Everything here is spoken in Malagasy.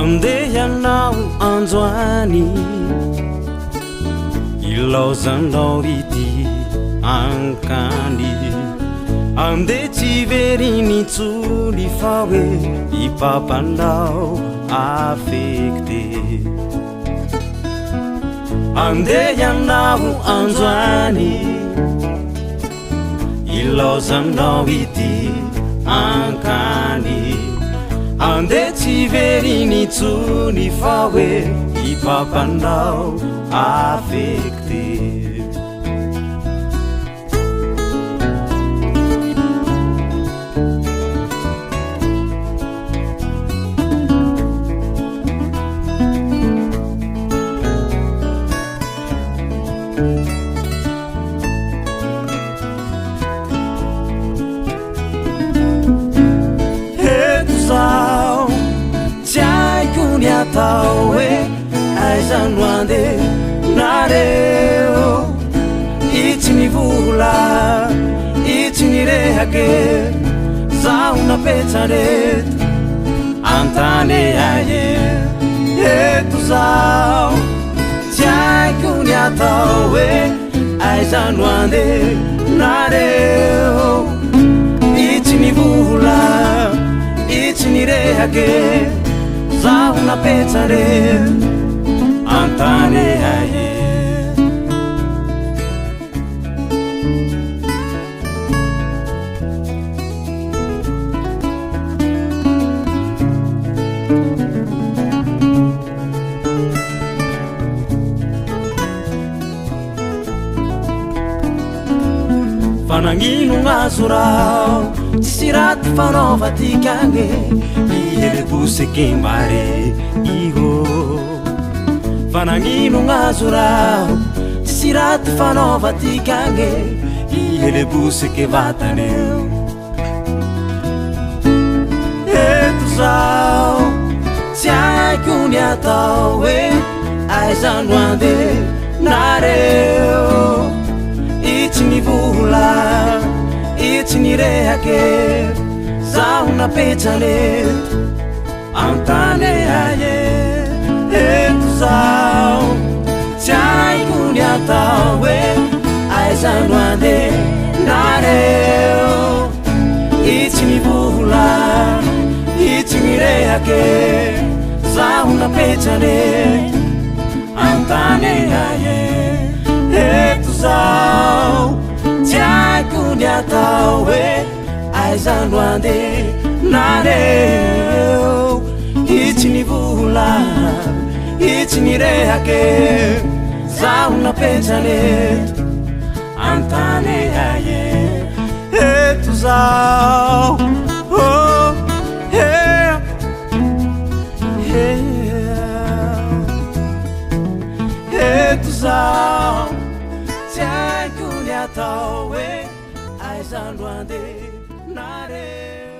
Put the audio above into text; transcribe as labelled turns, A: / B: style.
A: Andeha ianao androany Ilaozanao ity ankany Andeha tsy hiverina intsony fa hoe i papanao affecté Andeha ianao androany Ilaozanao ity ankany Andeha tsy hiverina intsony fa hoe i papanao affecté. Eto zaho tsy haiko ny atao hoe aiza no andeha nareo Itsy ny vola itsy ny rehake zaho napetsareto antany aie Eto zaho Tsy haiko ny atao hoe aiza no andeha nareo Itsy ny vola, itsy ny rehake Zaho napetsareo antany aie. Fa nagnino gn'azo raho tsisy raty fanaovatikagne Ihe boseke mare iho Fa nagnino gn'azo raho tsisy raty fanaovatikagne Ihe boseke vataneo Eto zaho tsy haiko ny atao hoe aiza no andeha nareo Itsy ny vola, itsy ny rehake zaho napetrany eto an-tany aie Eto zaho tsy haiko ny atao hoe aiza no andeha nareo Itsy ny vola, itsy ny rehake zaho napetrany eto an-tany aie Eto zaho tsy haiko ny atao hoe aiza no andeha nareo Itsy ny vola, itsy ny rehake zaho napetrany eto an-tany aie Eto zaho oh, eh, eh, Eto zaho tsy haiko ny atao hoe aiza no andeha nareo.